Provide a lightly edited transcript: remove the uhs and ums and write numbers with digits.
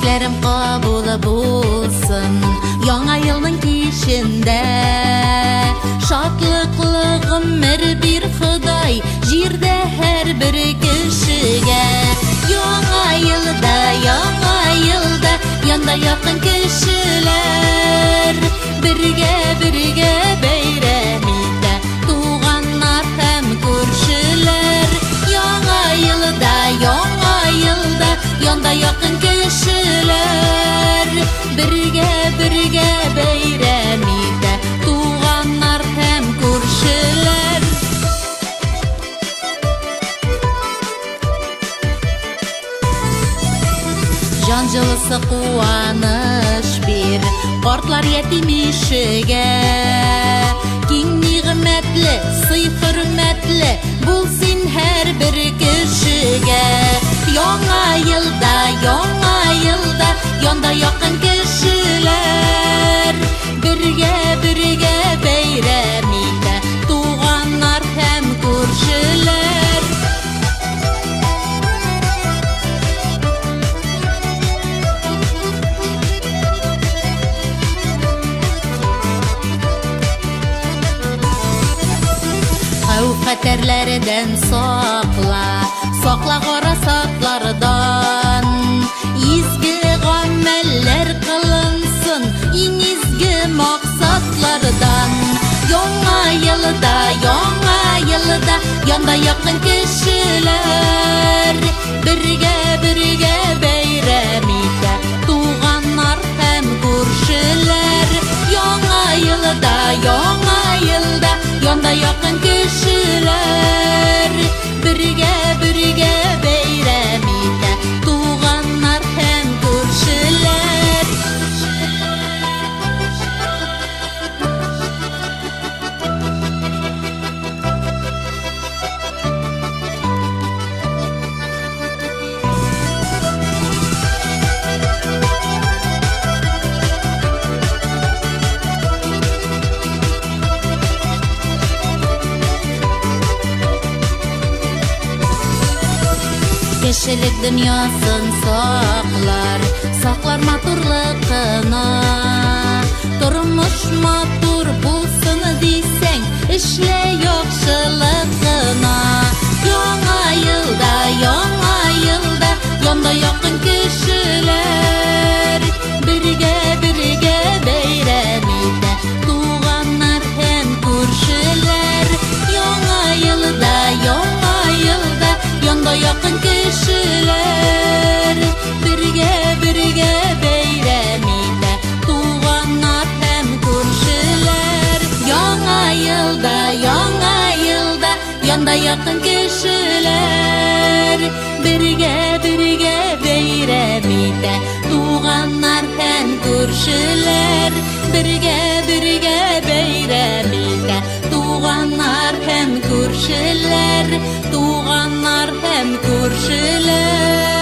Теләкләрем кабул булсын Яңа елның кичендә. Шатлыклы гомер бир, Ходай, җирдә һәрбер кешегә. Яңа елда, яңа елда янда якын кешеләр бергә бергә бәйрәм итә туганнар һәм күршеләр. Яңа елда, яңа елда янда якын кешеләр бергә бергә бәйрәм итә туганнар һәм күршеләр. Җан җылысы куаныч бир картлар ятим ишегә. Киң нигъмәтле, сый хөрмәтле бул син һәрбер кешегә. Яңа елда, яңа елда янда якын кешеләр бергә бергә бәйрәм итә туганнар һәм күршеләр. Хәүф-хәтәрләрдән сакла, сакла гарасатлардан. Изге гамәлләр кылынсын, иң изге максатлардан. Яңа елда, яңа елда янда якын кешеләр бергә бергә бәйрәм итә туганнар һәм күршеләр. Яңа елда, яңа елда янда якын кешеләр бергә бергә бәйрәм итә туганнар һәм күршеләр. Кешелек дөньясын саклар, саклар матурлык кына. Тормыш матур булсын дисәң, эшлә яхшылык кына. Яңа елда, яңа елда янда якын кешеләр бергә бергә бәйрәм итә туганнар һәм күршеләр. Яңа елда, яңа елда янда якын кешеләр бергә бергә бәйрәм итә туганнар һәм күршеләр. Яңа елда, яңа елда янда якын кешеләр бергә бергә бәйрәм итә туганнар һәм күршеләр. Бергә бергә бәйрәм итә туганнар һәм күршеләр, туганнар һәм күршеләр.